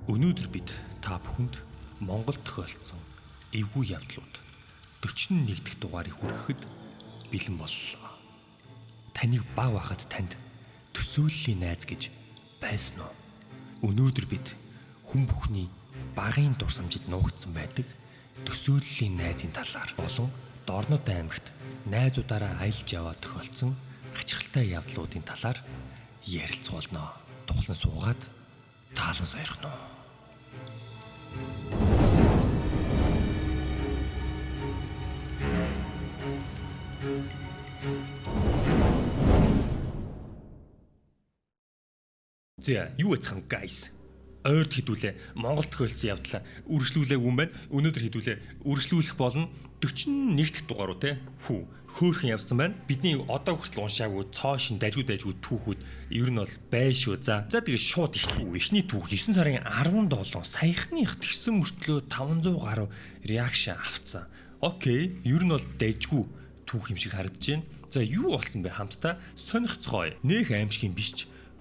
Өнөөдөр бид та бүхэнд Монголд тохиолдсон эвгүй явдлууд 41 дахь дугаарыг хүрэхэд бэлэн боллоо. Таныг баг байхад танд төсөөллийн найз гэж байсан уу? Өнөөдөр бид хүн бүхний багын дурсамжид нуугдсан байдаг төсөөллийн найзын талаар болон Дорнод аймагт найзуудаараа аялж яваа тохиолдсон гачралтай явдлуудын талаар ярилцуулна. Тухлан суугаад таалан сойрхоно. За, юу яцхан guys? Ойрд хідүүлээ Монгол тохиолдсон явдлаа үргэлжлүүлээгүй юм байна. Өнөөдөр хідүүлээ үргэлжлүүлэх болно. 41 дахь дугаар уу те? Хүү, хөөхөн явсан байна. Бидний одоо хүртэл уншаагүй цоо шин дажгүй дажгүй түүхүүд ер нь бол бай шүү. За. За тэгээ шууд эхлэв. Эхний түүх 9 сарын 17 саяхных тэгсэн мөртлөө 500 гаруй реакшн авцсан. Окей, ер нь бол дажгүй түүх юм шиг харагдаж байна. За юу болсон бэ хамтдаа сонирхцгоё. Нэх аимшиг юм биш ч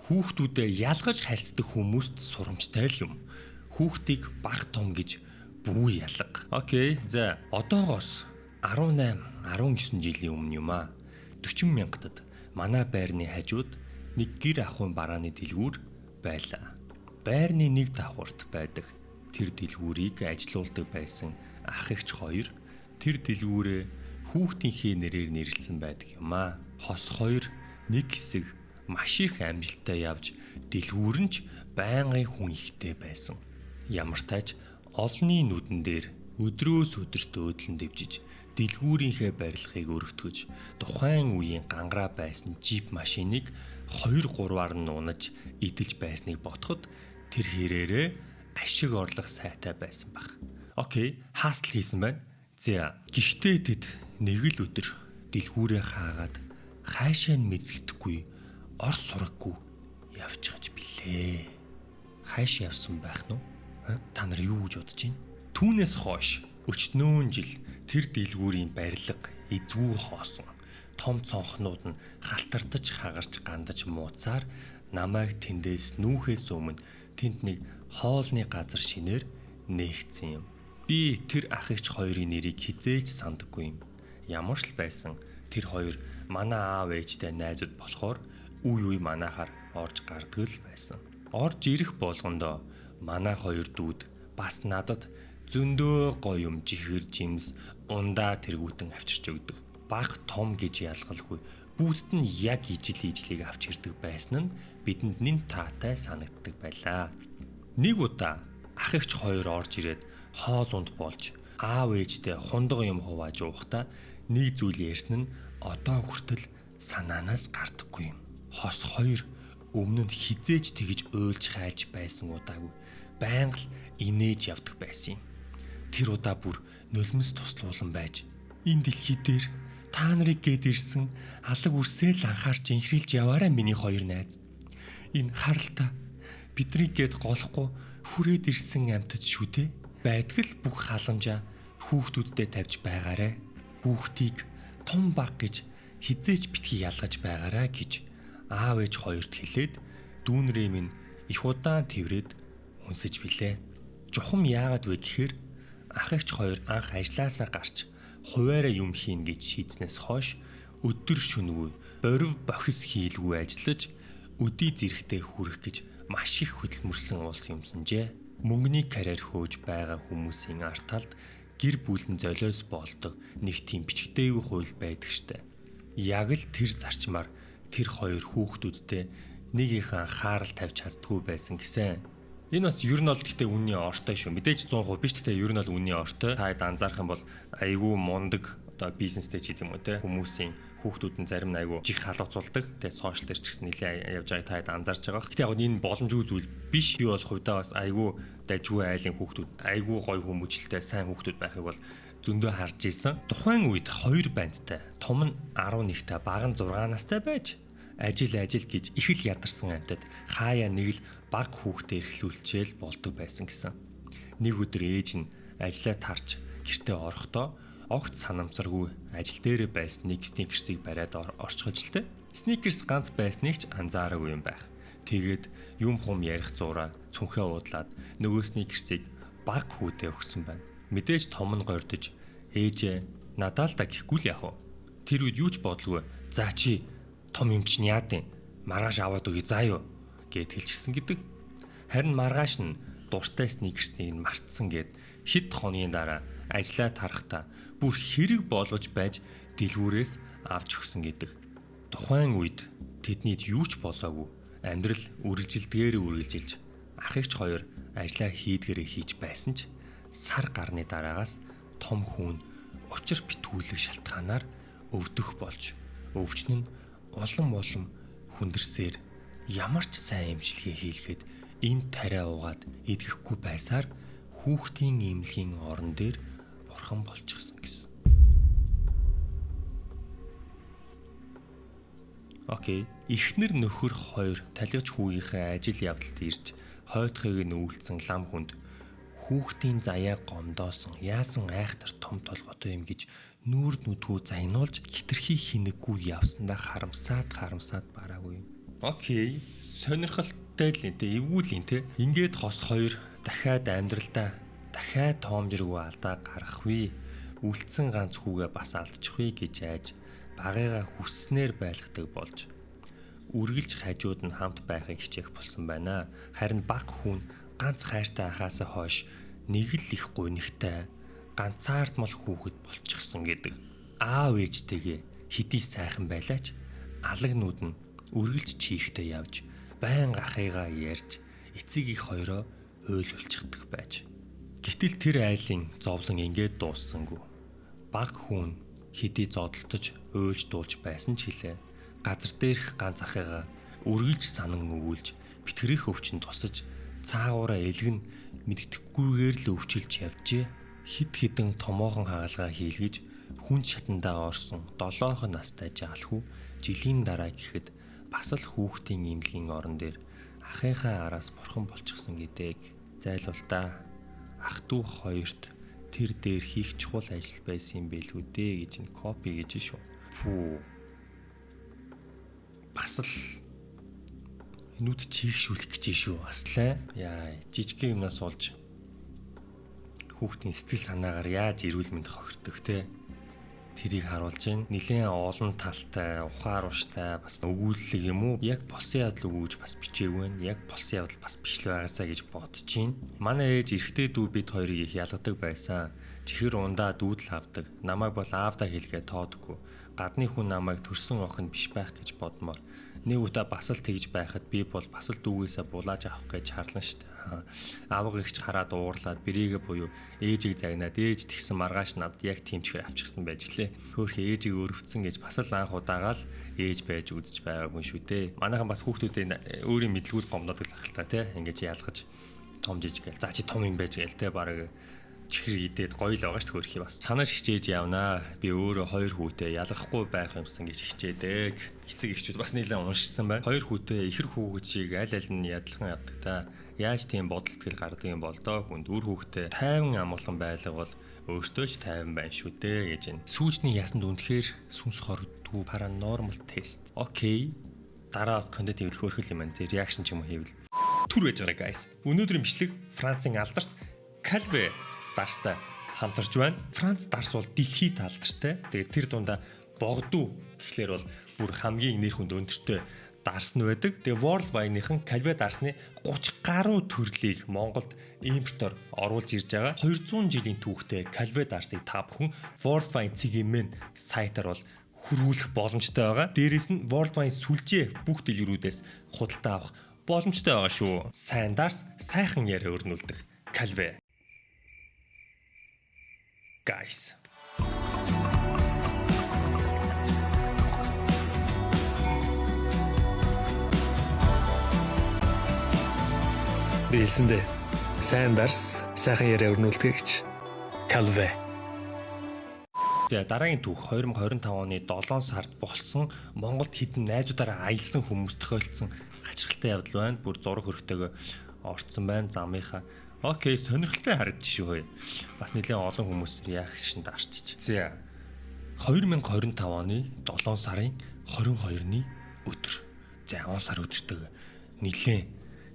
хүүхдүүдэд ялгаж харьцдаг хүмүүст сурамжтай л юм. Хүүхдийг баг том гэж бүү ялга. Окей. За одоогоос 18, 19 жилийн өмнө юм аа. 40 мянгатад манай байрны хажууд нэг гэр ахуйн барааны дэлгүүр байлаа. Байрны нэг давхурт байдаг тэр дэлгүүрийг ажилуулдаг байсан ах эгч хоёр тэр дэлгүүрээ хүүхдийнхээ нэрээр нэрлсэн байдаг юм аа. Хос хоёр нэг хэсэг маш их амжилттай явж дэлгүүр нь ч байнгын хүн ихтэй байсан. Ямар тач олонний нүдэн дээр өдрөөс өдөрт өөдлөн дэвжиж дэлгүүрийнхээ барилгыг өргөтгөж тухайн үеийн гангараа байсан джип машиныг 2 3-аар нь унаж идэлж байсныг бодоход тэр хэрээрээ ашиг орлого сайтай байсан баг. Окей, хаастал хийсэн байна. За, гэхдээ тэд нэг л өдөр дэлгүүрээ хаагаад хайшаа нь мэддэхгүй ор сураггүй явчихаж билээ. Хайш явсан байх нь уу? Та нар юу гэж бодож байна? Түүнээс хойш өчнөөн жил тэр дэлгүүрийн барилга эзгүй хоосон. Том цонхнууд нь халтардаж хагарч гандаж мууцаар намайг тэндээс нүүхээс өмнө тэнд нэг хоолны газар шинээр нээгдсэн юм. Би тэр ах эгч хоёрын нэрийг хизээж сандаггүй юм. Ямар ч л байсан тэр хоёр манай аав ээжтэй найзууд болохоор үе үе манайхаар орж гардаг л байсан. Орж ирэх болгондоо манай хоёр дүүд бас надад зөндөө гоё юм жихэр жимс ундаа тэргүүтэн авчирч өгдөг. Баг том гэж ялгалгүй бүгдд нь яг ижил ижлийг авч ирдэг байсан нь бидэнд нэн таатай санагддаг байлаа. Нэг удаа ах эгч хоёр орж ирээд хоол унд болж аав ээжтэй хундаг юм хувааж уухдаа нэг зүйл ярьсан нь одоо хүртэл санаанаас гардаггүй юм. Хос хоёр өмнө нь хизээж тэгж уйлж хайж байсан удаагүй байнга л инээж явдаг байсан юм. Тэр удаа бүр нулимс туслуулан байж энэ дэлхий дээр та нарыг гээд ирсэн алаг үрсэл анхаарч инхрийлж яваарай миний хоёр найз. Энэ харалта биднийг гээд голохгүй хүрээд ирсэн амьтад шүү дээ. Байдгал бүх халамжаа хүүхдүүддээ тавьж байгаарэ. Хүүхдийг том баг гэж хизээч битгий ялгаж байгаарай гэж аав ээж хоёрт хэлээд дүүнрээ минь их удаан тэрврээд үнсэж билээ. Чухам яагаад вэ гэхээр ах эгч хоёр анх ажилласаа гарч хуваараа юм хийн гэж шийдснээс хойш өдөр шөнөгүй борив бохис хийлгүй ажиллаж өдий зэрэгтэй хүрэх гэж маш их хөдөлмөрлсөн улс юмсанжээ. Мөнгөний карьер хөөж байгаа хүмүүсийн арт талд гэр бүл нь золиос болдог нэг тийм бичгдээгүй хууль байдаг штэ. Яг л тэр зарчмаар тэр хоёр хүүхдүүдтэй нэг их анхаарал тавьж чаддгүй байсан гэсэн. Энэ бас ер нь бол гэхдээ үнний ортой шүү. Мэдээж 100% биш гэхдээ ер нь бол үнний ортой. Та хэд анзаарах юм бол айгүй мундаг одоо бизнестэй ч гэдэг юм уу те хүмүүсийн хүүхдүүд нь зарим нь айгүй чих халууцуулдаг. Тэгээ сошиал дээр ч гэсэн нэлээ явж байгааг та хэд анзаарч байгаа. Гэхдээ яг энэ боломжгүй зүйл биш. Би бол хувьдаа бас айгүй дажгүй айлын хүүхдүүд айгүй гоё хүмүүжлэлтэй сайн хүүхдүүд байхыг бол зөндөө харж исэн. Тухайн үед хоёр бандтай, том нь 11-тай, бага нь 6 настай байж ажил ажил гэж их л ядарсан амьтад хаяа нэг л баг хүүхдээ эрхлүүлчихэл болдог байсан гэсэн. Нэг өдөр ээж нь ажлаа тарж гэртээ орохдоо огт санамсаргүй ажил дээрээ байсан нэг сникерсийг бариад орчихож л тэ. Сникерс ганц байсныг ч анзаараагүй юм байх. Тэгээд юм хум ярих зураа цүнхээ уудлаад нөгөөсний гэрсийг баг хүүдээ өгсөн байна. Мэдээж том нь гордож ээжээ надаа л да гэхгүй л яах вэ? Тэр үед юу ч бодлого. За чи том юм чинь яадын? Маргааш аваад өгье заа юу гэд хэлчихсэн гэдэг. Харин маргааш нь дуртайсны гэрснийг нь мартсан гэд хэд хоногийн дараа ажлаа тарахтаа бүр хэрэг болгож байж дэлгүүрээс авч өгсөн гэдэг. Тухайн үед тэднийд юу ч болоогүй. Амьдрал үргэлжилдгээрээ үргэлжилж ах эгч хоёр ажлаа хийдгээрээ хийж байсан ч сар гарны дараагаас том хүүн учир битгүүлэх шалтгаанаар өвдөх болж өвчин нь улам улам хүндэрсээр ямар ч сайн эмчилгээ хийлгэхэд им тариа угаад идэхгүй байсаар хүүхдийн эмнэлгийн орон дээр бурхан болчихсон гэсэн. Окей. Эхнэр нөхөр хоёр талигч хүүгийнхээ ажил явдалд ирж хойтхыг нь үйлдсэн лам хүнд хүүхдийн заяа гомдоосон яасан айхтар том толготой юм гэж нүүр нүдгүү загнуулж хитрхи хинэггүй явсандаа харамсаад бараагүй юм. Окей. Сонирхолтой л энэ эвгүй л энэ. Ингээд хос хоёр дахиад амьдралдаа дахиад тоомжиргүй алдаа гаргах вэ? Үлдсэн ганц хүүгээ бас алдчих вэ гэж айж багыгаа хүсснээр байлгадаг болж үргэлж хажууд нь хамт байхыг хичээх болсон байна. Харин баг хүн ганц хайртай ахаасаа хойш нэг л их гунигтай ганцаардмал хүүхэд болчихсон гэдэг. Аав ээжтэйгээ хэдий сайхан байлаач алагнууд нь үргэлж чийхтэй явж байнга ахыгаа ярьж эцэг их хоёроо уйлуулчихдаг байж. Гэтэл тэр айлын зовлон ингээд дууссангүй. Баг хүн хэдий зодолдож уйлж дуулж байсан ч хэлээ. Газар дээрх ганц ахыгаа үргэлж санан өгүүлж бэтгэрэх өвчин тусаж цаагаараа элгэн мэддэхгүйгээр л өвчилж явжээ. Хид хідэн томоохон хагалгаа хийлгэж хүн шатандаа орсон 7 настай жаалхүү жилийн дараа гэхэд бас л хүүхдийн эмнэлгийн орон дээр ахынхаа араас бурхан болчихсон гэдэг. Зайлуултаа ах トゥ хоёрт тэр дээр хийх чухал ажил байсан юм бэлгүү дээ гэж н копи гэж шүү. Пүү. Бас л энүүд чийгшүүлэх гэж шүү. Бас л яа жижигхэн юмнаас болж хүүхдийн сэтгэл санаагаар яаж эрүүл мэнд хохирдог те. Тэрийг харуулж байна. Нилээн олон талтай, ухаар ууштай бас өгүүлэлэг юм уу? Яг болсон явдал өгөөж бас бичээгүй байна. Яг болсон явдал бас биш л байгаасаа гэж бодож байна. Манай ээж эрэгтэй дүү бид хоёрыг их ялгадаг байсан. Чихэр ундаа дүүдэл авдаг. Намайг бол аавдаа хэлгээ тоодгүй. Гадны хүн намайг төрсөн охин биш байх гэж бодмоор. Нэг удаа бас л тэгж байхад би бол бас л дүүгээсээ булааж авах гэж харлан штэ. Авга ихч хараад уурлаад бэрийгэ буюу ээжийг загнаад ээж тэгсэн маргааш надад яг тийм чихэр авчихсан байж лээ. Хөөхи ээжийг өрөвдсөн гэж бас л анх удаага л ээж байж үзэж байгаа хүн шүү дээ. Манайхан бас хүүхдүүдээ өөрийн мэдлгүүд гомдоодог л ах л та тий. Ингэж ялгаж том жижиг гээл. За чи том юм байж гээл тий бараг чихэр идээд гоё л байгаа шүү хөөрхий бас. Санаж хичээж явнаа. Би өөрөө хоёр хүүтэй ялгахгүй байх юмсан гэж хичээдэг. Эцэг эхчүүд бас нэлээд уншсан байна. Хоёр хүүтэй ихэр хүүхэд шиг аль аль нь ядлахан явдаг та. Яаж тийм бодол сэтгэл гардаг юм бол доо хүнд үр хүүхдээ тайван амгалан байлга бол өөртөө ч тайван байна шүү дээ гэж байна. Сүүжний ясанд үнэхээр сүнс хорогддгүй paranormal test. Окей. Дараа бас контент хийвэл хөөрхөл юм байна. Тэр реакшн ч юм уу хийвэл. Түр байж байгаа guys. Өнөөдрийн бичлэг Францын алдарт Calvé дарстай хамтарч байна. Франц дарс бол дэлхийд алдартай. Тэгээд тэр дундаа богдуу гэхлээр бол бүр хамгийн нэр хүнд өндөртэй дарс нь байдаг. Тэгээ World Wine-ийн Calvé дарсны 30 гаруй төрлийг Монголд импортоор оруулж ирж байгаа. 200 жилийн түүхтэй Calvé дарсыг та бүхэн World Wine цэг.mn сайтаар бол хөрвүүлэх боломжтой байгаа. Дээрээс нь World Wine сүлжээ бүх дэлгэрүүдээс худалдаа авах боломжтой байгаа шүү. Сайн дарс сайхан яриа өрнүүлдэг Calvé. Guys. Би хэлсэндээ сайн дарс сайхан яриа өрнүүлдэг гэж. Calvé. За дараагийн түүх 2025 оны 7 сард болсон Монголд хэдэн найзуудаараа аялсан хүмүүс тохиолдсон хачирхалтай явдал байна. Бүр зураг хөрөхтэйгөө орцсон байна замынхаа. Окей, сонирхолтой харагдчих шүү хөөе. Бас нэлээд олон хүмүүс реакшн дарчиж. За 2025 оны 7 сарын 22-ны өдөр. За он сар өдөртөө нэлээд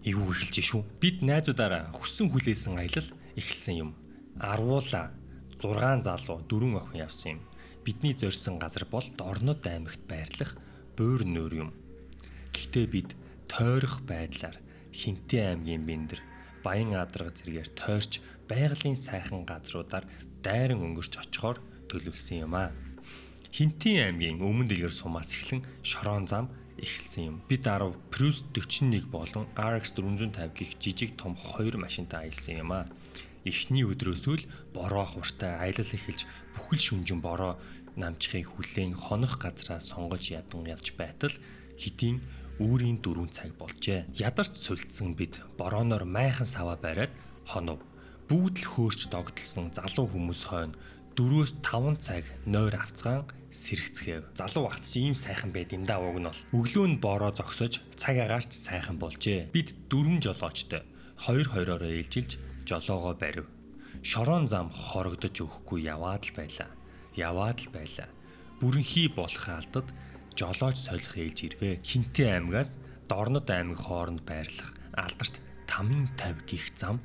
Эвгүй эхэлж шүү. Бид найзуудаараа хүссэн хүлээсэн аялал эхэлсэн юм. Арвуула 6 залуу 4 охин явсан юм. Бидний зорьсон газар бол Дорнод аймагт байрлах Буур нүүр юм. Гэхдээ бид тойрох байдлаар Хинтээ аймгийн Бэндэр, Баян адраг зэргээр тойрч байгалийн сайхан газруудаар дайран өнгөрч очихоор төлөвлөсөн юм аа. Хинтийн аймгийн өмнө дэлгэр сумаас эхлэн шорон зам эхэлсэн юм. Бид 10 Prius 41 болон RX 450 гэх жижиг том 2 машинтай аялсан юм аа. Эхний өдрөөсөө л бороо хуртай аялал эхэлж бүхэл шүнжин бороо намжихыг хүлээн хонох газраа сонгож ядан явж байтал хэдийн үүрийн 4 цаг болжээ. Ядарч сулдсан бид борооноор майхан саваа бариад хонов. Бүгд л хөөрч догдолсон залуу хүмүүс хойно 4-5 цаг нойр авцгаан сэргэцгээв. Залуу багц чи ийм сайхан байд юм да уг нь бол. Өглөө нь бороо зогсож цаг агаарч сайхан болжээ. Бид 4 жолоочтой 2-2-ороо ээлжилж жолоогоо барив. Шорон зам хорогдож өгөхгүй яваад л байлаа. Яваад л байлаа. Бүрэнхий болох алдад жолооч солих ээлж ирвэ. Хинтээ аймгаас Дорнод аймаг хооронд байрлах алдарт Тамын 50 гих зам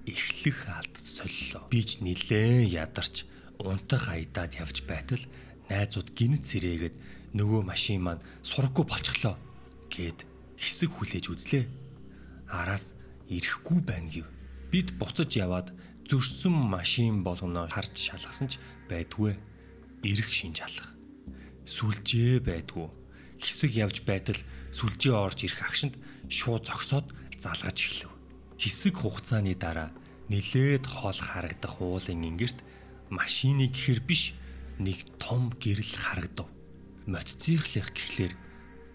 эхлэх алдад солилоо. Би ч нилээн ядарч унтах аядаад явж байтал найзууд гинэт сэрээгээд нөгөө машин маань сураггүй болчихлоо гэд хэсэг хүлээж үзлээ. Араас ирэхгүй байна гэв. Бид буцаж яваад зөрсөн машин болгоноо харж шалгасан ч байдгүй. Ирэх шинж алга. Сүлжээ байдгүй. Хэсэг явж байтал сүлжээ орж ирэх агшинд шууд зогсоод залгаж эхлэв. Хэсэг хугацааны дараа нилээд хол харагдах уулын ингэрт машины гэхэр биш нэг том гэрэл харагдав. Мотоциклих гэхлээр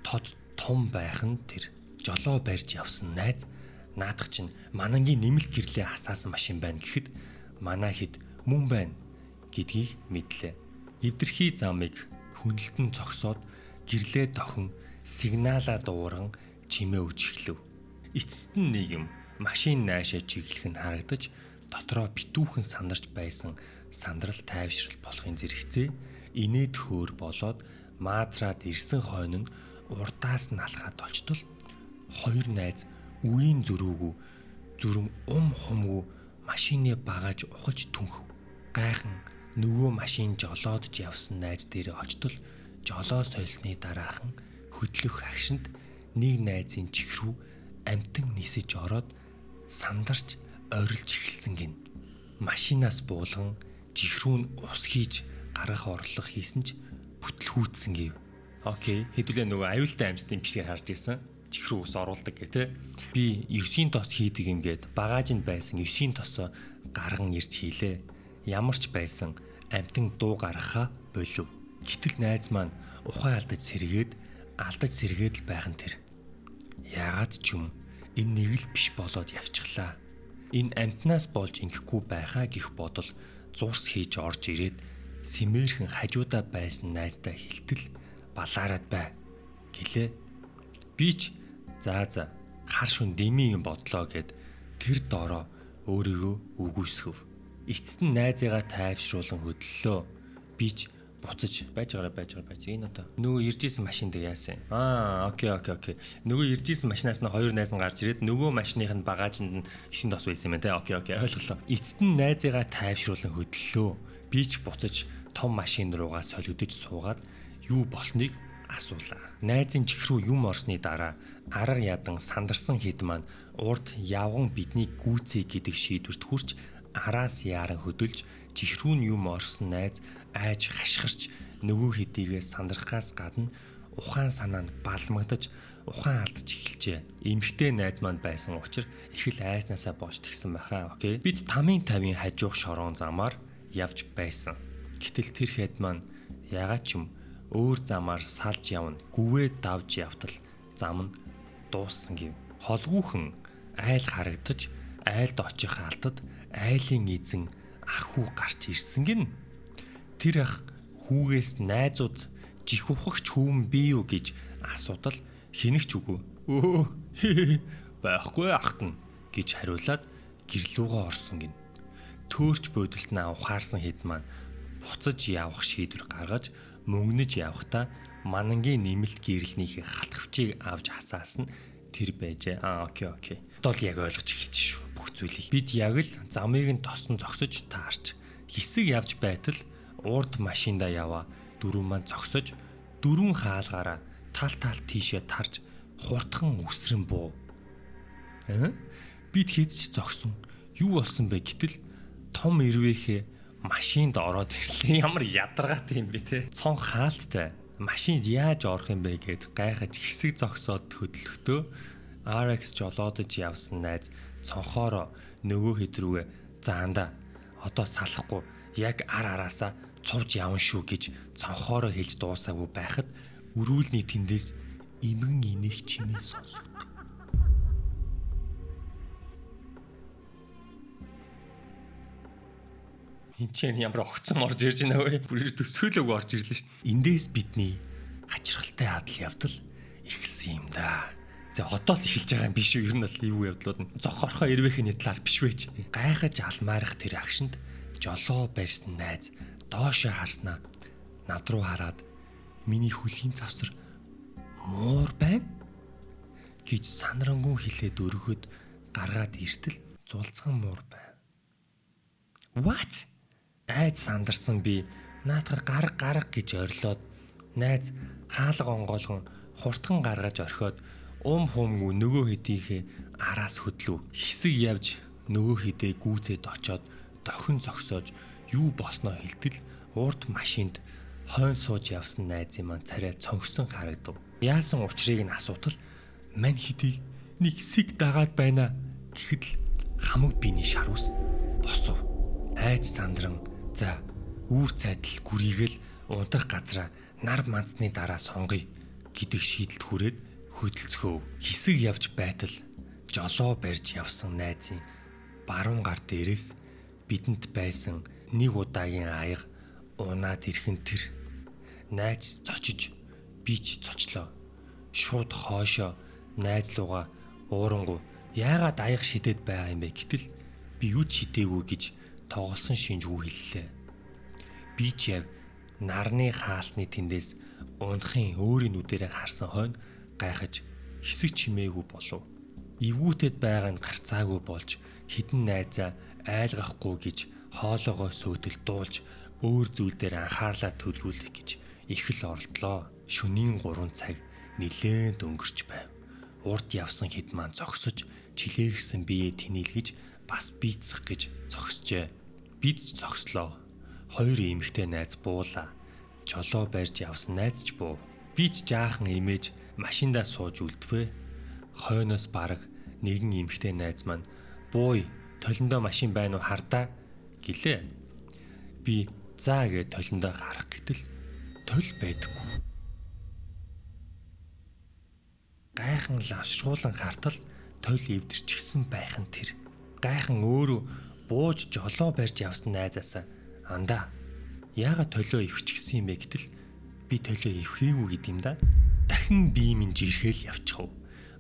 тод том байх нь тэр. Жолоо барьж явсан найз наадах чинь манангийн нэмэлт гэрлээ асаасан машин байна гэхэд манай хэд мөн байна гэдгийг мэдлээ. Эвдэрхий замыг хөндлөлтөн зогсоод гэрлээ дохин сигналаа дуурган чимээ өгч эхлэв. Эцэст нь нэг юм машин наашаа чиглэх нь харагдаж дотроо битүүхэн сандарч байсан сандрал тайвшрал болохын зэрэгцээ инээд хөөр болоод маазраад ирсэн хойно нь урдаас нь алхаад олчтол хоёр найз үеийн зөрүүгүү зүрэн ум хумгүй машины багаж ухаж түнхв. Гайхан нөгөө машин жолоодж явсан найз дээр очтол жолоо сольсны дараахан хөдлөх агшинд нэг найзын чих рүү амтан нисэж ороод сандарч орилж эхэлсэн гин. Машинаас буулган чих рүү нь ус хийж гаргах орлого хийсэн ч бүтлгүүтсэн гэв. Окей, хэдүүлээ нөгөө аюултай амьтдын бичлэгээр харж ирсэн. Чих рүү ус оруулдаг гэх тэ. Би 9-ийн тос хийдэг юм гээд багаажинд байсан 9-ийн тосоо гарган ирж хийлээ. Ямар ч байсан амтан дуу гаргахаа болов. Гэтэл найз маань ухаан алдаж сэргээд л байх нь тэр. Яагаад ч юм энэ нэг л биш болоод явчихлаа. Энэ амтнаас болж ингэхгүй байхаа гих бодол зурс хийж орж ирээд сэмээрхэн хажуудаа байсан найздаа хилтэл балаарад бай гэлээ. Би ч за хар шүн дэмий юм бодлоо гэд тэр доороо өөрийгөө үгүйсгэв. Эцэст нь найзыгаа тайвшруулан хөдлөлөө. Би ч буцаж байж байгаа энэ одоо нөгөө ирж исэн машин дээр яасан юм. Аа окей. Нөгөө ирж исэн машинаас нь хоёр найз нь гарч ирээд нөгөө машиных нь багаажинд нь 9 тос байсан юм байна те. Окей ойлголоо. Эцэст нь найзыгаа тайвшруулан хөдлөлөө. Би ч буцаж том машин руугаа солигдож суугаад юу болсныг асуулаа. Найзын чих рүү юм орсны дараа арга ядан сандарсан хэд маань урд явган биднийг гүйцээ гэдэг шийдвэрт хүрч араас яаран хөдөлж чих рүү нь юм орсон найз айж хашгирч нөгөө хэдийгээ сандрахаас гадна ухаан санаа нь балмагдаж ухаан алдаж эхэлжээ. Эмэгтэй найз маань байсан учраас их л айснаасаа болж тэгсэн байхаа. Окей. Бид тамын 50-ын хажуух шорон замаар явж байсан. Гэтэл тэр хэд маань ягаад ч юм өөр замаар салж явна. Гүвээ давж явтал зам нь дууссан гэв. Холгүйхэн айл харагдаж айлд очих алдад айлын эзэн ах хүү гарч ирсэн гин. Тэр ах хүүгээс найзууд жих ухагч хүүн би юу гэж асуудал хинэгч үгүй. Өө байхгүй ахтна гэж хариулаад гэрлүүгөө орсон гин. Төөрч буудалснаа ухаарсан хэд маань буцаж явах шийдвэр гаргаж мөнгөнөж явхдаа манангийн нэмэлт гэрэлнийхээ халтхвчийг авч хасаасан тэр байжээ. Аа окей. Одоо л яг ойлгож эхэлж шүү бүх зүйлийг. Бид яг л замыг нь тосон зогсож таарч хэсэг явж байтал урд машинда яваа дөрөв маань зогсож дөрвөн хаалгаараа тал тал тийшээ тарж хурдхан үсрэн буу. Бид хэд ч зогсон. Юу болсон бэ гэтэл том эрвээхээ машинд ороод ирлээ. Ямар ядаргаатай юм бэ те. Цон хаалттай машинд яаж орох юм бэ гэд гайхаж хэсэг зогсоод хөдлөхдөө RX жолоодож явсан найз цонхоороо нөгөө хэд рүүгээ заанда одоо салахгүй яг ар араасаа цувж явна шүү гэж цонхоороо хэлж дуусаагүй байхад өрүүлний тэндээс эмгэн инех чимээ сонсогдов. Энд чинь ямар огцом орж ирж байна вэ? Бүр төсөөлөөг орж ирлээ шүү дээ. Эндээс бидний хачирхалтай адал явдал эхэлсэн юм да. За одоо л эхэлж байгаа юм биш үү? Ер нь бол эвгүй явдлууд нь зохорхоо эрвээхний талаар биш вэ? Гайхаж алмаарах тэр агшинд жолоо барьсан найз доошоо харснаа над руу хараад миний хөлийн завсар муур байна гэж санарангуй хэлээд өргөхөд гаргаад иртэл зулцхан муур байв. What? Айд сандарсан би наадхаар гарга гарга гэж орилоод найз хаалга онгоолгон хурдхан гаргаж орхиод ум хумгүй нөгөө хэдийнхээ араас хөдлөв. Хэсэг явж нөгөө хэдээ гүйцээд очоод дохин зогсоож юу болсноо хэлтэл урд машинд хойн сууж явсан найзын маань царай цонхсон харагдав. Яасан учрыг нь асуутал мань хэдий нэг сэг дагаад байна гэхэд л хамаг биений шарвс босов. Айж сандран за үүр цайдал гүрийгэл унтах газраа нар манцны дараа сонгоё гэдэг шийдэлд хүрээд хөдөлцгөөв. Хэсэг явж байтал жолоо барьж явсан найзын баруун гар дээрээс бидэнд байсан нэг удаагийн аяга унаад ирэхэн тэр найз цочиж би ч цочлоо. Шууд хоошоо найз лууга уурангу яагаад аяга шидэд байгаа юм бэ гэтэл би юу ч шидээгүй гэж тоглосон шинжгүй хэллээ. Би ч яг нарны хаалтны тэндээс унахын өөрийн нүдэрээ харсан хойно гайхаж хэсэг чимээгүй болов. Эвгүүтэд байгаа нь гарцаагүй болж хідэн найзаа айлгахгүй гэж хоолоогоо сөөдөл дуулж өөр зүйл дээр анхаарлаа төлрүүлэх гэж их л оролдлоо. Шөнийн 3 цаг нилээнд өнгөрч байв. Урд явсан хэд маань зогсож чилээргсэн биеэ тэнийлгэж бас бийцэх гэж зогсжээ. Бид ч зогслоо. Хоёр эмэгтэй найз буулаа. Жолоо барьж явсан найз ч буув. Би ч жаахан имэж машиндаа сууж үлдвэ. Хойноос бараг нэгэн эмэгтэй найз маань "Бууй, толиндоо машин байна уу хардаа" гэлээ. Би заа гэж толиндоо харах гэтэл тол байдаггүй. Гайхан лавшруулан хартал тол эвдэрчихсэн байх нь тэр. Гайхан өөрөө бууж жолоо барьж явсан найзаасаа андаа яагаад толио ивчгсэн юм бэ гэтэл би толио ивхээгүй гэд юм да. Дахин бие минь жирхэл явчихв.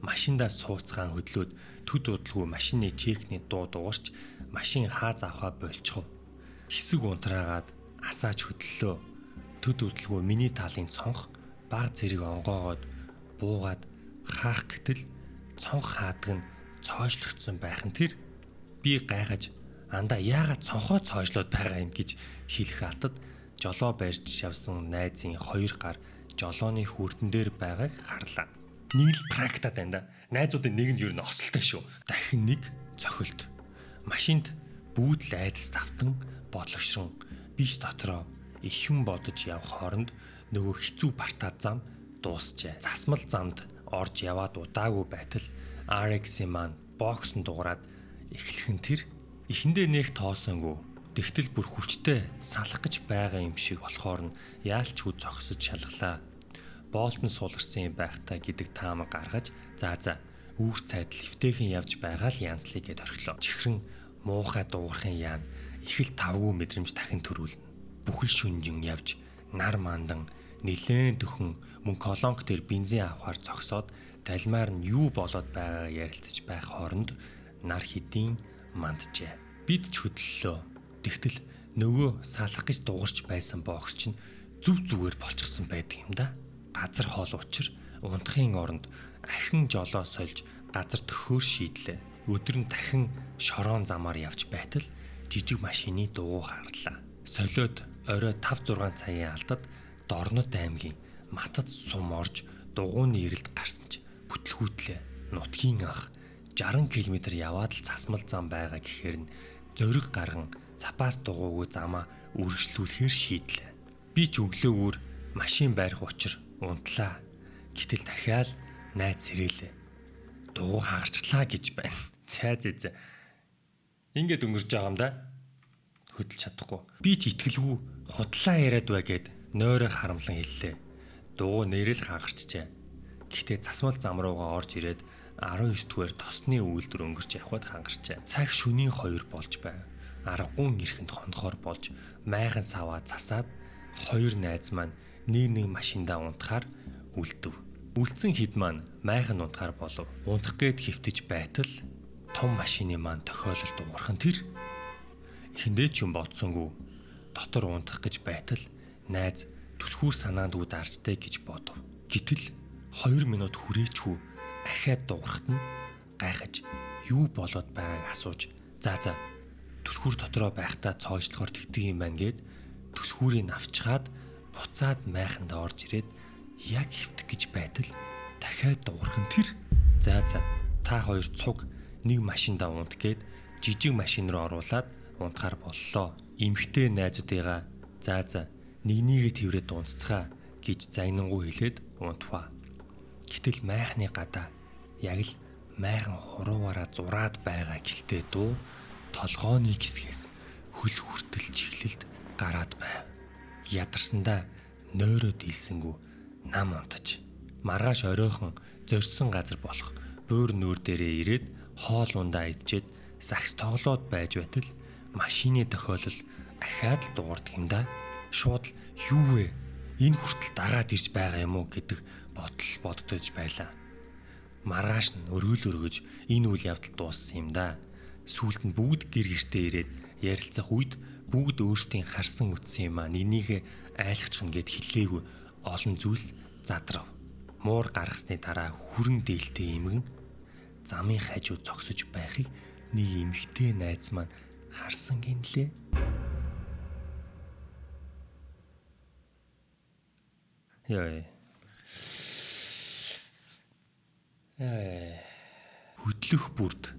Машиндаа сууцгаан хөдлөөд төд удалгүй машины чекний дуу дуугарч машин хаа завхаа болчихов. Хэсэг унтраагаад асааж хөдлөлөө. Төд удалгүй миний талын цонх баг зэрэг онгоогоод буугаад хаах гэтэл цонх хаадаг нь цоошлогдсон байх нь тэр. Би гайхаж андаа яагаад цонхоо цоошлоод байгаа юм гэж хэлэх атад жолоо барьж явсан найзын хоёр гар жолооны хүрдэн дээр байгааг харлаа. Нэг л пранктаад байна да. Найзуудын нэг нь ер нь осолтой шүү. Дахин нэг цохилт. Машинд бүгд л айдас тавтан бодлогшрон биш дотроо ихэн бодож явх хооронд нөгөө хэцүү партаа зам дуусчээ. Засмал замд орж яваад удаагүй байтал RX-ийн маань боксн дуграад эхлэх нь тэр эхэндээ нэх тоосонгүй. Тэгтэл бүр хүчтэй салах гэж байгаа юм шиг болохоор нь яалчгүй зогсож шалгалаа. Боолт нь суларсан юм байх та гэдэг таамаг гаргаж за үүр цайдал эвтэйхэн явж байгаа л янзлыг гэд орхилоо. Чихрэн муухай дуугархын яан их л тавгүй мэдрэмж дахин төрүүлнэ. Бүхэл шүнжин явж нар мандан нилээн төхөн мөн колонк дээр бензин авахар зогсоод далмаар нь юу болоод байгаагаа ярилцаж байх хооронд нар хэдийн манджээ. Бид ч хөдлөлөө. Тэгтэл нөгөө салах гэж дуурч байсан бокс чинь зүв зүгээр болчихсон байдаг юм да. Газар хоол учир унтахын оронд ахин жолоо сольж газар төхөөр шийдлээ. Өдөр нь дахин шороон замаар явж байтал жижиг машины дугуй харлаа. Солиод орой 5 6 цагийн алдад Дорнод аймгийн Матад сум орж дугуйны эрэлд гарсан ч бүтлгүүтлээ. Нутгийн анх 60 км яваад л цасмал зам байгаа гэхээр нь зориг гарган запас дугуйгүй замаа үргэлжлүүлэхээр шийдлээ. Би ч өглөөгөр машин барих учир унтлаа. Гэтэл дахиад найз сэрээлээ. Дугуй хагарчлаа гэж байна. Цай зэ зэ. Ингээд өнгөрч байгаа юм да. Хөдөлж чадахгүй. Би ч итгэлгүй худлаа яриад бай гэд нойроо харамлан хэллээ. Дугуй нэрэл хагарчжээ. Гэхдээ засмал зам руугаа орж ирээд 19 дугаар тосны үйлдвэр өнгөрч явхад хангарчээ. Цаг шөнийн 2 болж байв. Аргагүй эрхэнд хонхоор болж майхан саваа засаад хоёр найз маань нэг нэг машиндаа унтахаар үлдэв. Үлдсэн хэд маань майхан унтахаар болов. Унтах гээд хэвтэж байтал том машины маань тохиолдолд уурхан тэр. Эхэндээ ч юм бодсонгүй. Дотор унтах гэж байтал найз түлхүүр санаанд үд арчтай гэж бодов. Гэтэл 2 минут хүрээчгүй ахиад дуурахт нь гайхаж юу болоод байгааг асууж за за түлхүүр дотроо байхдаа цоожлохоор тэгдэг юм байна гэд түлхүүрийг авчгаад буцаад майхандаа орж ирээд яг хэвтэх гэж байтал дахиад дуурах нь тэр. За за та хоёр цуг нэг машиндаа унт гээд жижиг машин руу оруулаад унтахаар боллоо. Эмэгтэй найзуудыгаа за за нэг нэгэ тэрврээд унтцгаа гэж загнангуу хэлээд унтваа. Гэтэл майхны гадаа яг л майхан хуруугаараа зураад байгаа гэлтэй дуу толгооны гисгээс хөл хүртэл чиглэлд гараад байв. Ядарсандаа нойроо дийлсэнгүү нам унтаж маргааш оройхон зорьсон газар болох буур нүүр дээрээ ирээд хоол ундаа идчихэд сакс тоглоод байж байтал машины тохиолдол ахиад л дуурдаг юм да. Шууд л юу вэ? Энэ хүртэл дагаад ирж байгаа юм уу гэдэг бодол боддож байлаа. Маргааш нь өргөл өргөж энэ үйл явдал дууссан юм да. Сүүлд нь бүгд гэр гертээ ирээд ярилцах үед бүгд өөрсдийн харсан үтсэн юм а нэг нэгэ айлгачихна гэд хэллээгүй олон зүйлс задрав. Муур гаргасны дараа хүрэн дээлтэй эмгэн замын хажуу зогсож байхыг нэг эмэгтэй найз маань харсан гинлээ. Яа. Хөдлөх бүрд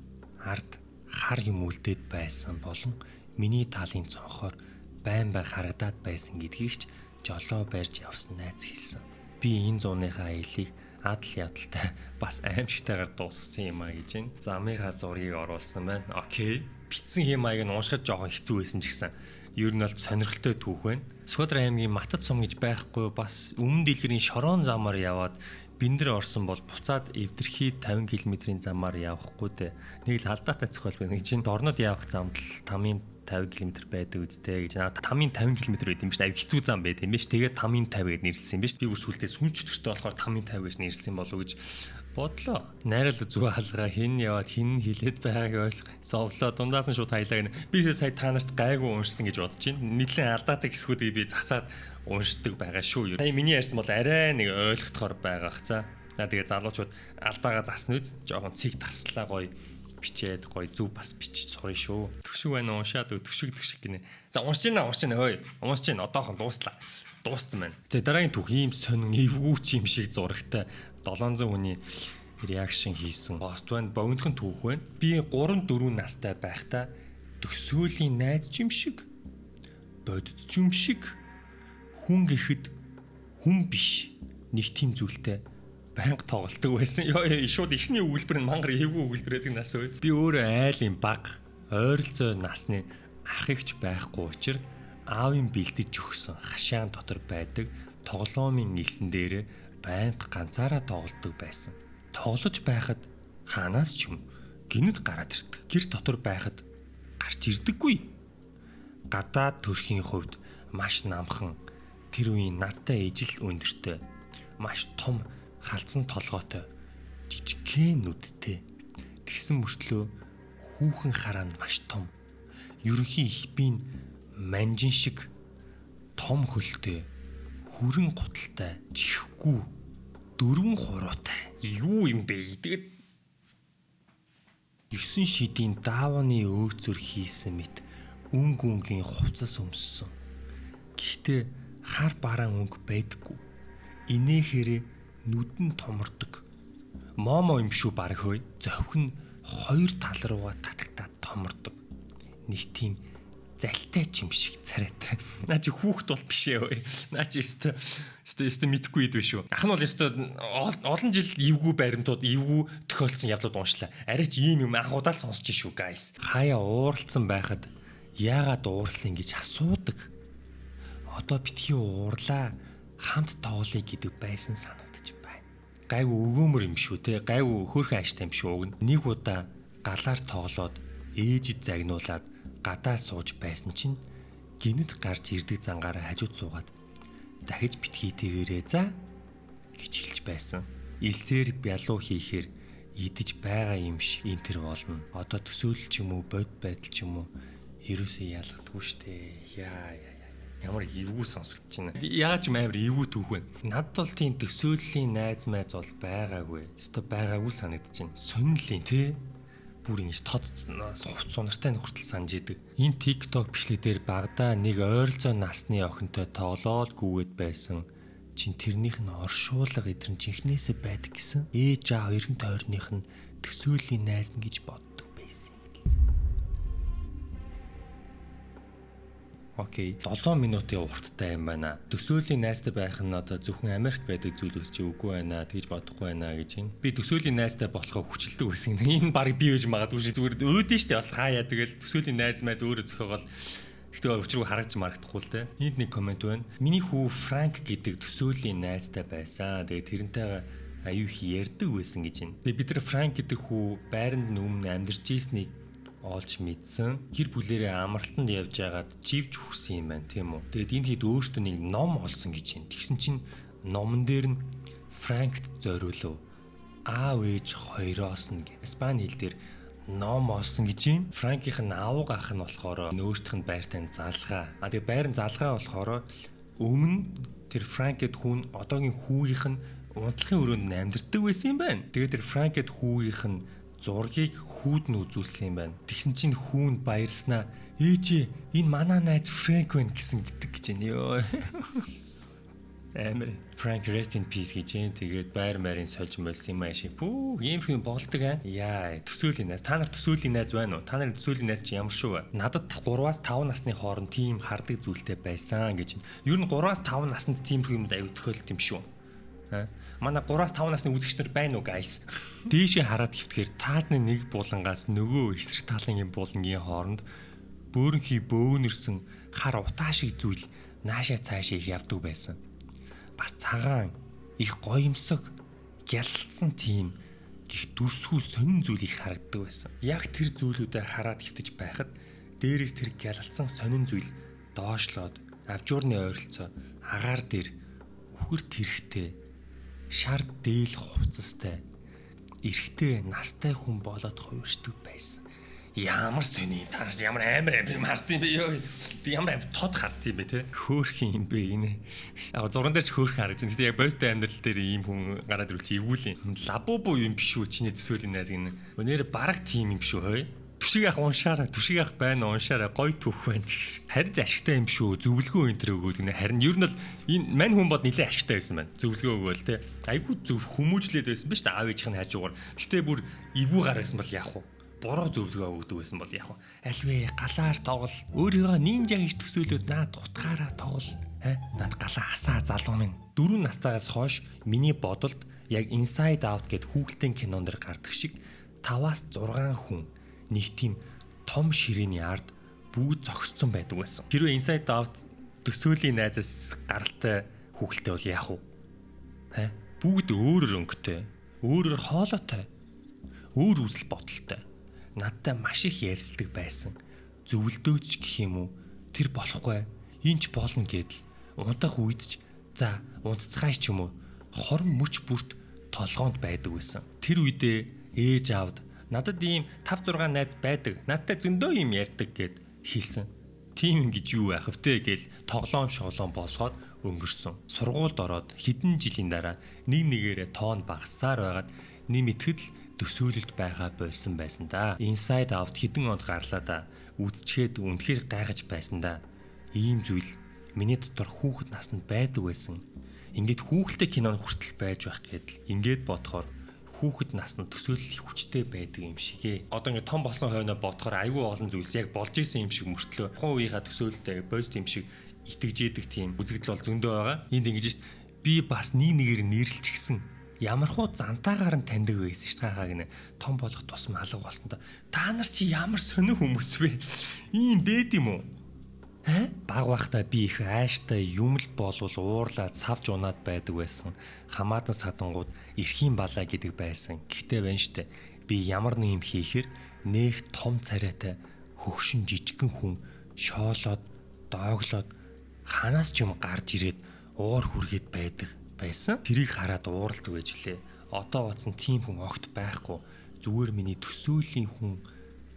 ард хар юм үлдээд байсан болон миний талын цонхоор байн бай харагдаад байсан гэдгийг ч жолоо барьж явсан найз хэлсэн. Би энэ зууныхаа аяллыг адал явдалтай бас аимшигтайгаар дуусгасан юм а гэж байна. Замынхаа зургийг оруулсан байна. Окей. Битсэн хэм маяг нь уншихад жоохон хэцүү байсан ч гэсэн ер нь бол сонирхолтой түүх байна. Сүхбаатар аймгийн Матад сум гэж байхгүй бас өмнө дэлгэрийн шороон замаар яваад Бэндэр орсон бол буцаад эвдэрхий 50 км-ийн замаар явахгүй дээ. Нэг л алдаатай зохиол байна гэж. Дорнод явах замд л тамын 50 км байдаг үстэй гэж. Тамын 50 км байд юм биш. Аяг хэцүү зам байд юм биш. Тэгээд тамын 50 гэд нэрлсэн юм биш. Би бүр сүултээ сүнж чөтгөртэй болохоор тамын 50 гэж нэрлсэн болов уу гэж бодлоо. Найрал зүг алгаа хин яваад хин хилээд байгааг ойлгох. Зовлоо дундаас нь шууд хаялаа гэнэ. Би сая та нарт гайгүй уншсан гэж бодож байна. Нэлээд алдаатай хэсгүүдийг би засаад уншдаг байгаа шүү. Сая миний ярьсан бол арай нэг ойлгохтохоор байгаах за. Тэгээ залуучууд алдаагаа засна үз. Жохон цэг таслаа гоё бичээд гоё зүв бас бичиж сурна шүү. Түшиг байна уншаад түшиг түшиг гинэ. За уншиж гинэ уншиж гинэ ой. Уншиж гинэ одоохон дууслаа. Дууссан байна. За дараагийн түүх ийм сонин эвгүүч юм шиг зурагтай 700 хүний реакшн хийсэн пост байна. Богинохон түүх байна. Би 3 4 настай байхдаа төсөөлийн найз ч юм шиг бодит ч юм шиг хүн гэхэд хүн биш нэг тийм зүйлтэй байнга тоглолдог байсан. Йоо шууд эхний өгүүлбэр нь мангар эвгүй өгүүлбэр байдаг нас үе. Би өөрөө айлын баг ойролцоо насны ах эгч байхгүй учраас аавын бэлдэж өгсөн хашаан дотор байдаг тоглоомын нэлсэн дээрээ байнга ганцаараа тоглодог байсан. Тоглож байхад хаанаас ч юм гинэд гараад ирдэг. Гэр дотор байхад гарч ирдэггүй. Гадаад төрхийн хувьд маш намхан тэр үеийн надтай ижил өндөртэй маш том халзан толгойтой жижигхэн нүдтэй тэгсэн мөртлөө хүүхэн хараа нь маш том ерөнхий их бийн манжин шиг том хөлтэй хүрэн гуталтай чихгүй дөрвөн хуруутай юу юм бэ тэгээд 9 шидийн даавны өөцөр хийсэн мэт өнгө өнгийн хувцас өмссөн. Гэхдээ хар бараан өнгө байдаггүй. Инээхээрээ нүдэн томордог. Момо юм шүү баг хөөе. Зовх нь хоёр тал руугаа татагтаад томордог. Нэг тийм залтай ч юм шиг царайтай. Наа чи хүүхэд бол биш ээ. Наа чи өстө өстө мэдхгүй идвэ шүү. Ах нь бол өстө олон жил эвгүй баримтууд, эвгүй тохиолдсон явдлууд уншлаа. Арай ч ийм юм анх удаа л сонсч шүү guys. Хаяа ууралцсан байхад яагаад ууралсан гэж асуудаг. Одоо битгий уурлаа, хамт тоглоё гэдэг байсан санагдаж байна. Гайгүй өгөөмөр юм шүү те. Гайгүй хөөрхөн ааштай юм шүү уг нь. Нэг удаа галаар тоглоод ээжид загнуулаад гадаа сууж байсан чинь гинэт гарч ирдэг зангаараа хажууд суугаад дахиж битгий тэгэрээ за гэж хэлж байсан. Илсээр бялуу хийхээр идэж байгаа юм шиг энэ төр болно. Одоо төсөөлөл ч юм уу, бод байдал ч юм уу ерөөсөө ялгадаггүй штэ. Яа яа яа. Ямар эвгүй сонсогдож байна. Яагаад ч юм амар эвгүй түүх вэ? Надад бол тийм төсөөллийн найз майз бол байгаагүй. Өстө байгаагүй санагдаж байна. Сонирлийн тий бүр ингэж тод хувц сунартай нь хүртэл санаж идэг. Энэ TikTok бичлэг дээр багадаа нэг ойролцоо насны охинтой тоглоол гүгээд байсан. Чин тэрнийх нь оршуулга эдэр нь жинхнээсээ байдаг гэсэн. Ээж аав эргэн тойрных нь төсөөллийн найз нь гэж боддог байсан. Окей. 7 минутын урттай юм байна. Төсөөллийн найзтай байх нь одоо зөвхөн Америкт байдаг зүйл ус чи үгүй байна. Тэгж бодохгүй байна гэж юм. Би төсөөллийн найзтай болохоо хүчилдэг байсан. Энэ баг би байж магадгүй шиг зүгээр өөдөн штэ бас хаяа тэгэл төсөөллийн найз майз өөрөө зөхөөгөл. Гэтэ өчрөг харагч марагдахгүй л те. Энд нэг комент байна. Миний хүү Франк гэдэг төсөөллийн найзтай байсан. Тэгээ тэрнтэйгээ аюу их ярьдаг байсан гэж байна. Тэгээ бид нар Франк гэдэг хүү байранд өмнө амьдарч ийснийг олж мэдсэн. Гэр бүлэрээ амралтанд явж байгаад живж өгсөн юм байна, тийм үү. Тэгээд энэ хэд өөртөө нэг ном олсон гэж байна. Тэгсэн чинь номон дээр нь Франкт зориулв. Аав ээж хоёроос нь гэх. Испани хэл дээр ном олсон гэж байна. Франкийнх нь авга ах нь болохоор өөртөх нь байртай залгаа. А тэгээ байран залгаа болохоор өмнө тэр Франк гэд хүн одоогийн хүүгийнх нь унтлахын өрөөнд нь амьдардаг байсан юм байна. Тэгээд тэр Франк гэд хүүгийнх нь зургийг хүүд нь үзүүлсэн юм байна. Тэгсэн чинь хүүн баярснаа ээжээ энэ манай найз Фрэнк байна гэсэн гэдэг гэж байна. Йоо. Амар. Frank rest in peace гэж юм. Тэгээд байр байрын сольж мольсон юм ааши. Пүү, ийм юм болдог аа. Яа, төсөөлийн найз. Та нар төсөөлийн найз байна уу? Та нарын төсөөлийн найз чи ямар шүү вэ? Надад 3-аас 5 насны хооронд тийм хардаг зүйлтэй байсан гэж. Ер нь 3-аас 5 наснд тийм юмд аюу тохиолдсон юм шүү. Манай 3-аас 5 насны үзэгч нар байна уу guys? Дээшээ хараад хөвтгөр таалны нэг булангаас нөгөө эсрэг талын юм булангийн хооронд бөөрөнхий бөөнөрсөн хар утаа шиг зүйл наашаа цаашаа явдаг байсан. Бас цагаан их гоёмсог гялалцсан тийм гих дүрсгүү сонин зүйл их харагддаг байсан. Яг тэр зүйлүүдээ хараад хөвтөж байхад дээрээс тэр гялалцсан сонин зүйл доошлоод авжуурны ойролцоо агаар дээр үхэр тэрхтэй шар дээл хувцастай эрэгтэй настай хүн болоод хувиршдаг байсан. Ямар сони юм та нар ямар амар амар юм хард юм бэ ёо. Би ямар амар тод хард юм бэ те. Хөөхин юм бэ гинэ. Яг зурган дээр ч хөөхөн харагдаж байна. Гэтэ яг бодит амьдрал дээр ийм хүн гараад ирвэл чи эвгүй юм. Лабубу юм биш үү чиний төсөөлийн найз гинэ. Өнөр бараг тийм юм биш үү хөөе. Түшиг ах уншаараа, түшиг ах байна уншаараа, гой түүх байна ч гэж. Харин ашигтай юм шүү. Зөвлөгөө энэ төр өгөөд гинэ. Харин ер нь бол энэ мань хүн бол нэлээд ашигтай байсан байна. Зөвлөгөө өгөөл те. Айгуу зөв хүмүүжлээд байсан ба шүү дээ. Аав ээжийнх нь хажуугаар. Гэтэ бүр эвгүй гар байсан бол яах вэ? Буруу зөвлөгөө өгдөг байсан бол яах вэ? Альвэ галаар тоглол. Өөрийгөө нинжа гэж төсөөлөөд наад утгаараа тоглол. Хэ? Наад галаа асаа залуу минь. 4 настайгаас хойш миний бодолд яг Inside Out гэд хүүхэлдэйн кинон дэр гардаг шиг 5-аас 6 хүн нэг тийм том ширээний ард бүгд зогссон байдаг байсан. Хэрвээ Inside Out төсөөлийн найзаас гаралтай хүүхэлтэй бол яах вэ? Хэ? Бүгд өөр өөр өнгөтэй, өөр өөр хоолойтой, өөр үзэл бодолтой. Надтай маш их ярилцдаг байсан. Зөвлөдөөч гэх юм уу? Тэр болохгүй. Энэ ч болно гэдэл. Унтах үед ч за унтцгаая ч юм уу. Хорон мөч бүрт толгоонд байдаг байсан. Тэр үедээ ээж аавд надад ийм 5 6 найз байдаг. Надтай зөндөө юм ярьдаг гэд хэлсэн. Тийм юм гэж юу байх вэ гээл тоглоом шоглоом болгоод өнгөрсөн. Сургуульд ороод хэдэн жилийн дараа нэг нэгээрээ тоон багасаар байгаад нэмэтгэл Төсөөлөлд байгаа болсон байсан да. Inside Out хэдэн онд гарлаа да. Үзчихэд үнэхээр гайхаж байсан да. Ийм зүйл миний дотор хүүхэд наснд байдаг байсан. Ингээд хүүхэлтэй киноны хүртэл байж байх гэдэл. Ингээд бодохоор хүүхэд наснд төсөөлөл их хүчтэй байдаг юм шигэ. Одоо ингээд том болсон хойноо бодохоор айгүй олон зүйлс яг болж исэн юм шиг мөртлөө тухайн үеийнхаа төсөөлөлтэй бодит юм шиг итгэж идэг тийм үзэгдэл бол зөндөө байгаа. Энд ингэж шít би бас нэг нэгээр нэрлчихсэн ямар хуу зантаагаар нь таньдаг байсан шүү дээ хаа гинэ. Том болох тусам алга болсон та. Та нар чи ямар сонир хүмүүс вэ? Ийм бэд юм уу? Э? Баг байхдаа би их ааштай юм л болвол уурлаад савж унаад байдаг байсан. Хамаатан садангууд эрхийн балаа гэдэг байсан. Гэхдээ байна штэ. Би ямар нэг юм хийхээр нэх том царайтай хөгшин жижигхэн хүн шоолоод дооглоод ханаас ч юм гарч ирээд уур хүргээд байдаг байсан. Тэрийг хараад ууралдаг байж лээ. Одоо бодсон тийм хүн огт байхгүй. Зүгээр миний төсөөлийн хүн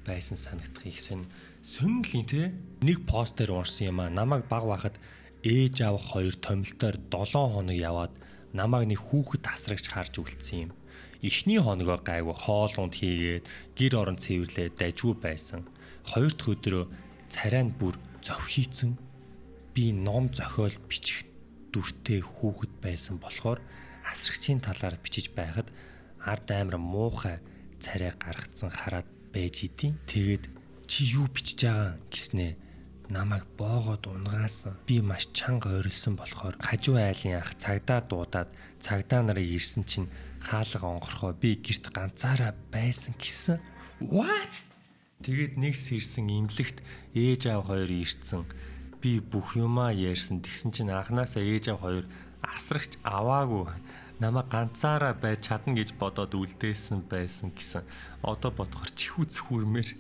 байсан санагдах их сонь сонирхлын те нэг постэр уншсан юм а. Намайг баг байхад ээж аав хоёр томилтоор 7 хоног яваад намайг нэг хүүхэд тасрагч харж үлдсэн юм. Эхний хоногоо гайгүй хоол унд хийгээд гэр орон цэвэрлээд дажгүй байсан. Хоёр дахь өдрөө царай нь бүр зовхийцэн би ном зохиол бичих дүртэй хүүхэд байсан болохоор асрагчийн талаар бичиж байхад ард амар муухай царай гаргацсан хараад байж идэв. Тэгээд чи юу бичиж байгаа гэснээ намайг боогод унгаасан. Би маш чанга ойрлсон болохоор хажуу айлын ах цагдаа дуудаад цагдаа нарыг ирсэн чинь хаалга онгорхоо би гэрт ганцаараа байсан гэсэн. What? Тэгээд нэг сэрсэн имлэгт ээж аав хоёр ирсэн. Би бүх юмаа ярьсан. Тэгсэн чинь анханасаа ээж аав хоёр асрагч аваагүй. Намайг ганцаараа байж чадна гэж бодоод үлдээсэн байсан гэсэн. Одоо бодохоор чихүүц хүрмээр.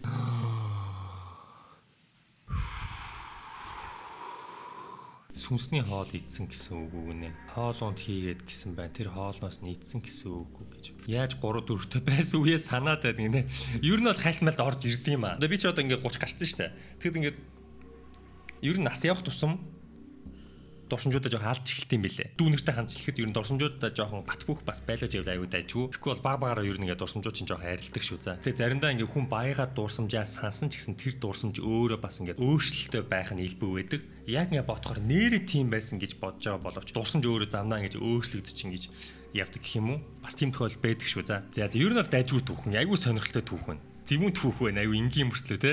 Сүнсний хоол идсэн гэсэн үг үгнэ. Хоол унд хийгээд гэсэн байна. Тэр хоолноос нь идсэн гэсэн үг үү гэж. Яаж 3 4-тэй байсан үеэ санаад байдаг нэ. Ер нь бол хайлтмалд орж ирд юм аа. Одоо би ч одоо ингээд 30 гарцсан шүү дээ. Тэгэхэд ингээд ер нь нас явах тусам дурсамжуудаа жоохон алж эхэлт юм бэлээ. Дүүнертэй хандж эхлэхэд ер нь дурсамжуудаа жоохон бат бөх бас байлгаж явал аюу дайжгүй. Тэгэхгүй бол баг багаараа ер нь ингээд дурсамжууд чинь жоохон арилдаг шүү за. Тэгээ заримдаа ингээд хүн баягаа дурсамжаа сансан ч гэсэн тэр дурсамж өөрөө бас ингээд өөрчлөлттэй байх нь илбэг байдаг. Яг ингээд бодохоор нэрээ тийм байсан гэж бодож байгаа боловч дурсамж өөрөө замнаа ингэж өөрчлөгдөж чинь гэж явдаг гэх юм уу? Бас тийм тохиол байдаг шүү за. За ер нь бол дайжгүй түүхэн, аюу сонирхолтой түүхэн. Зэвүүн түүх байна, аюу энгийн мөртлөө те.